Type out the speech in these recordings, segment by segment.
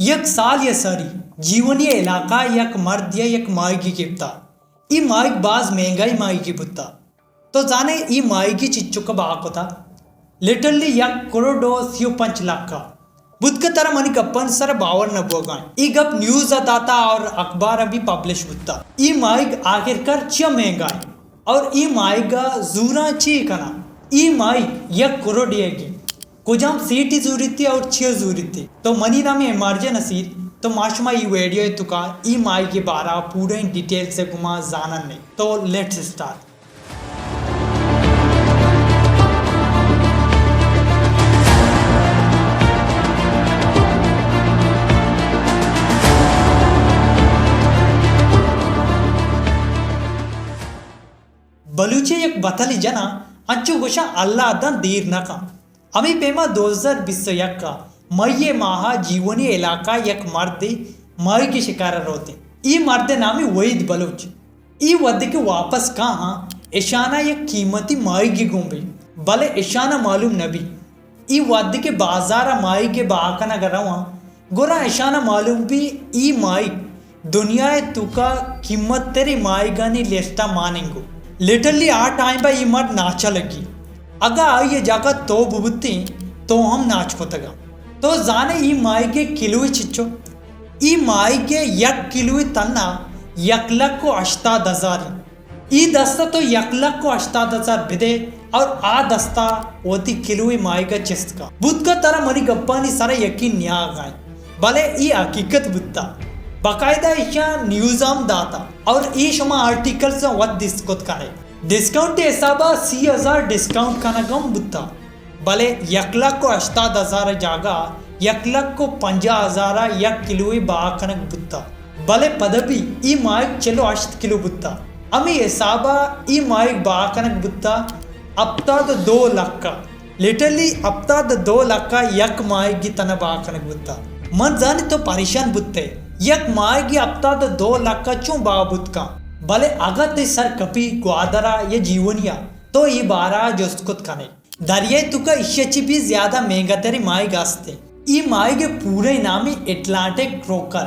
یک سال یا ساری جیونی علاقہ یک مرد یا یک ماہیگی گپتا۔ ای ماہیگ باز مہنگائی ماہیگی بوتا۔ تو زانے ای ماہیگی چچک بہا کتا؟ لٹرلی یک کروڑ و سی و پنچ لکھ کا۔ بوت کہ ترا منی گپانی سر باور نہ بوگا۔ ای گپ نیوز ء داتا اور اخبار ء بھی پبلش بوتا۔ ای ماہیگ آخر کار چیا مہنگا ہے؟ اور ای ماہیگ ء زوراں چی کنا؟ ای ماہیگ یک کروڑ یگی۔ کجام سیٹی زوریتی اور چیا زوریتی؟ تو منی نام ایم آر جے نصیر، تو ما شما ای ویڈیو ء تکا ای ماہیگ ء بارا پوریں ڈیٹیلز ء گما زانن نے۔ تو لیٹس اسٹارٹ۔ بلوچی یک بتلی جنا انچو گوشاں اللہ داں دیر نہ کن۔ ہمے پیما دو ہزار بیست و یک ء مئی ء ماہ ء جیونی علاقہ ء یک مردے ماہیگ ء شکار ء روت۔ ای مرد ء نام وحید بلوچ۔ ای وھدے کہ واپس کاہاں، اشانا یک قیمتی ماہیگے گون بی، بلے اشانا معلوم نہ بی۔ ای وھدے کہ بازار ء ماہیگے بہا کنگ ء رواں، گڑا اشانا معلوم بی ای ماہیگ دنیا ء توکا قیمت تریں ماہیگانی لسٹ ء ماننگو۔ لٹرلی آ ٹائم ء ای مرد ناچ ء لگی۔ اگاں آئی ء جاگہ تو ببوتیں تو ہم ناچ کتگاں۔ تو زانے ای ماہیگ ء کلو ء چچو؟ ای ماہیگ ء یک کلوے تنا یک لکھ و ہشتاد ہزار انت۔ ای دستا تو یک لکھ و ہشتاد ہزار بدے اور آ دستا وتی کلوے ماہیگ ء چست کا۔ بوت کا ترا منی گپانی سرا یقین نیاگ ء انت، بلے ای حقیقت بوتا۔ باقاعدہ ایشاں نیوز ہم داتا اور ای شما آرٹیکلز وت دیست کت کنے۔ ڈسکاؤنٹ ء حسابا سی ہزار ڈسکاؤنٹ کنگ ہم بوتا۔ بلے یک لکھ و ہشتاد ہزار ء جاگہ یک لکھ و پنجاہ ہزار ء یک کلوے بہا کنگ بوتا۔ بلے پدا بھی ای ماہیگ چل و ہشت کلو بوتا۔ ہمے حساب ء ای ماہیگ بہا کنگ بوتا ہپتاد و دو لکھ ء۔ لٹرلی ہپتاد و دو لکھ ء یک ماہیگی تنا بہا کنگ بوتا۔ من زانی تو پریشان بوتے، یک ماہیگی ہپتاد و دو لکھ ء چون بہا بوت کن؟ بلے اگاں تئی سر کپی گوادر ء یا جیونی ء، تو ای بارہ ء جست کت کنے۔ دریائے توکا ایشی ء چہ بھی زیادہ مہنگا تریں ماہیگ است انت۔ ای ماہیگ ء پورئیں نامی اٹلانٹک کروکر۔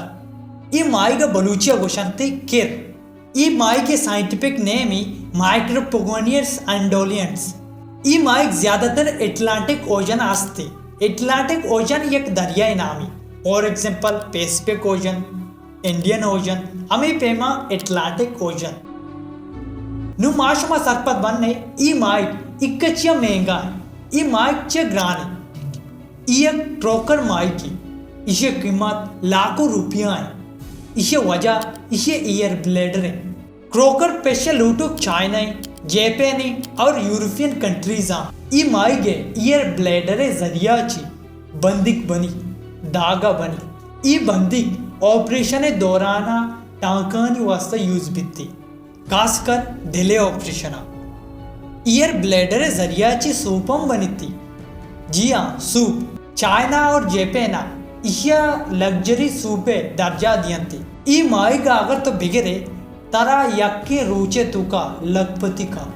ای ماہیگ ء بلوچی ء گوشنت کر۔ ای ماہیگ ء سائنٹیفک نیم ای مائکروپوگونیس انڈولینس۔ ای ماہیگ زیادہ تر اٹلانٹک اوشن ء است انت۔ اٹلانٹک اوشن یک دریائے نامی، for example Pacific ocean, Indian ocean, ہمے پیما اٹلانٹک اوشن۔ نوں ما شما سرپد بنے، ای ماہیگ اکچیا مہنگا ہے، ای ماہیگ چیا گران ہے؟ ای یک ٹروکر ماہیگی، ایشی قیمت لاکھوں روپیہ ہیں۔ ایشی وجہ ایشی ایئر بلیڈر ہیں۔ کروکر پیشہ لوٹوک چائنا ہیں، جیپین ہیں اور یورپین کنٹریز ہیں۔ ای ماہیگ ایئر بلیڈر ذریعہ چی بندیک بنی، داگا بنی۔ ای بندیک آپریشن دورانا ٹانکانی واسطہ یوز بیتی، خاص کر ڈھلے آپریشنا۔ ایئر بلیڈر ذریعہ چی سوپ ہم بنیتی۔ جی ہاں، سوپ۔ چائنا اور جیپینا ایشیا لگژری سوپے درجہ دینتی۔ ای ماہیگ اگر تو بگرے، ترا یکیں روچے توکا لکھپتی کن۔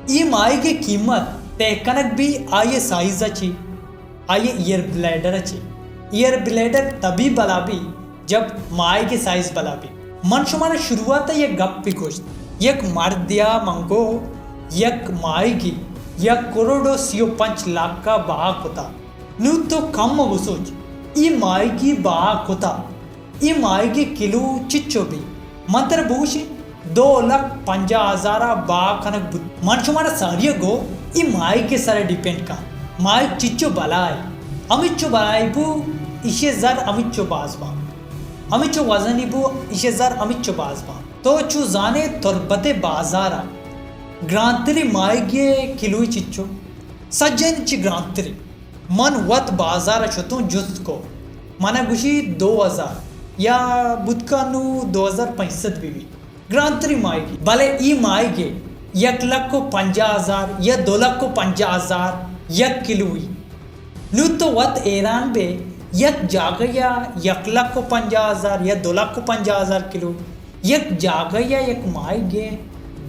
ای ماہیگ قیمت طے کنگ بھی آئی سائز چی۔ آئی ایئر بلیڈر چی۔ ایئر بلیڈر تبھی بلا بی جب ماہیگ سائز بلا بی۔ من شمارا شروعات یک گپی گوشت، یک مردیا من گو یک ماہیگی یک کروڑ و سی و پنچ لاکھ کا بہا کتا۔ نوں تو کم بسوچ، ای ماہیگی بہا کتا۔ ای ماہیگ کلو چچو بی؟ من ترا بگوشی، دو لکھ پنجاہ ہزارا بہا کنگ بوت۔ من شمارا ساری گو، ای ماہیگ سر ڈیپینڈ کن۔ ماہیگ چچو بلائے، ہمچو بلائے بو، ایشی زر ہمچو باز باں۔ ہمچو وزنی بو، ایشی زر ہمچو باز باں۔ تو چو زانے تربت بازارا گرانتری ماہیگ کلوی چچو؟ سجن چی گرانتری۔ من وت بازار ء شتوں جست کو، من ء گوشی دو ہزار یا بوت کن نوں دو ہزار پنچ سد بہ بی، گرانتری ماہیگی۔ بلے ای ماہیگے یک لکھ و پنجاہ ہزار یا دو لکھ و پنجاہ ہزار یک کلوئی۔ نوں تو وت حیران بے، یک جاگہ یا یک لکھ و پنجاہ ہزار یا دو لکھ و پنجاہ ہزار کلو، یک جاگہ یا یک ماہیگے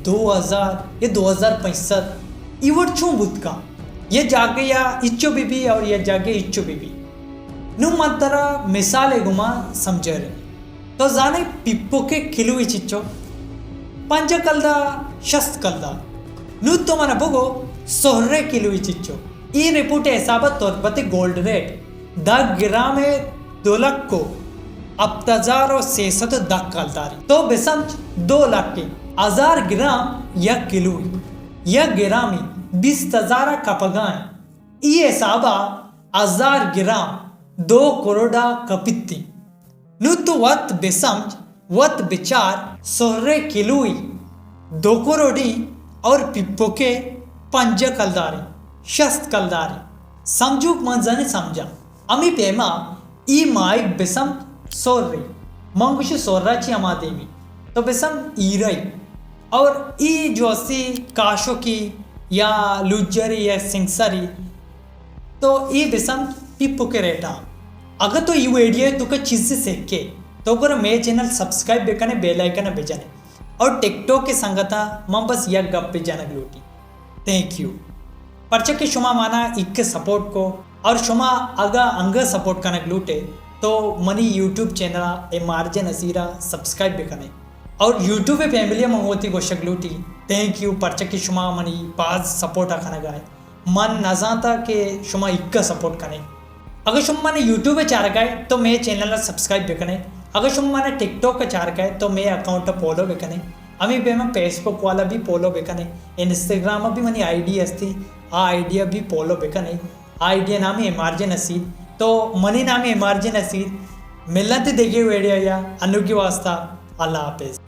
دو ہزار یا دو ہزار پنچ سد، ای وڑ چون بوت کن؟ یہ جاگہ یا اچو بی بی اور یہ جاگہ اچو بی بی۔ نوں من ترا مثالے گوما سمجھاریں۔ تو زانے پیپوکے کلوئی چچو؟ پنجاہ کلدار، شست کلدار۔ نوں تو منا بگو سہرے کلوئی چچو؟ ای رپورٹ حساب تربت گولڈ ریٹ دہ گرام دو لکھ و ہپت ہزار و سیصد و دہ کلداری۔ تو بسمجھ دو لکھ ہزار گرام یک کلوئی، یک گرامی بیست ہزار کپگائیں۔ ای حسابا ہزار گرام دو کروڑا کپیتی۔ نوں تو وت بسمجھ، وت بچار، سہرے کلوئی دو کروڑی اور پیپوکے پنجاہ کلداری، شست کلداری۔ سمجھوک من زانے سمجھا۔ ہمے پیما ای ماہیگ بسمجھ سہرے۔ من گوشی سہرا چی ہما دیمی۔ تو بسمجھ ایرئی۔ اور ای جو ہستی کاشوکی یا لوجری یا سنگسری، تو ای بسمجھ پیپوکے ریٹا۔ اگہ تو ای ویڈیو توکا چیزے سکے، تو گڑا مے چینل سبسکرائب بکنے، بیل آئیکن بجنے۔ اور ٹک ٹاک کے سنگتا من بس یک گپ جنگ لوٹی۔ Thank you. پرچہ کہ شما مانا ایک سپورٹ کو، اور شما اگا انگا سپورٹ کنگ لوٹے تو منی YouTube channel M R J Nasira subscribe بکنے، اور یوٹیوب فیملی من وتی گوشگ لوٹی تھینک یو، پرچہ کہ شما منی باز سپورٹ کنگا ہے۔ من نزانتا کہ شما ایکا سپورٹ کنے۔ اگر شما مانا یوٹیوب چارگا ہے تو مے چینل سبسکرائب بکنے۔ اگر شما مانا ٹک ٹاک چارگا ہے تو مے اکاؤنٹ فالو بکنے۔ ہمیں پیما فیس بک والا بھی فالو بکنے، انسٹاگرام بھی منی آئی ڈی ہستی، آ آئی ڈی بھی فالو بکنے۔ آ آئی ڈی نام ایم آر جے نصیر، تو منی نام ایم آر جے نصیر۔ ملنت دیگے ویڈیو یا انوگی واسطہ اللہ حافظ۔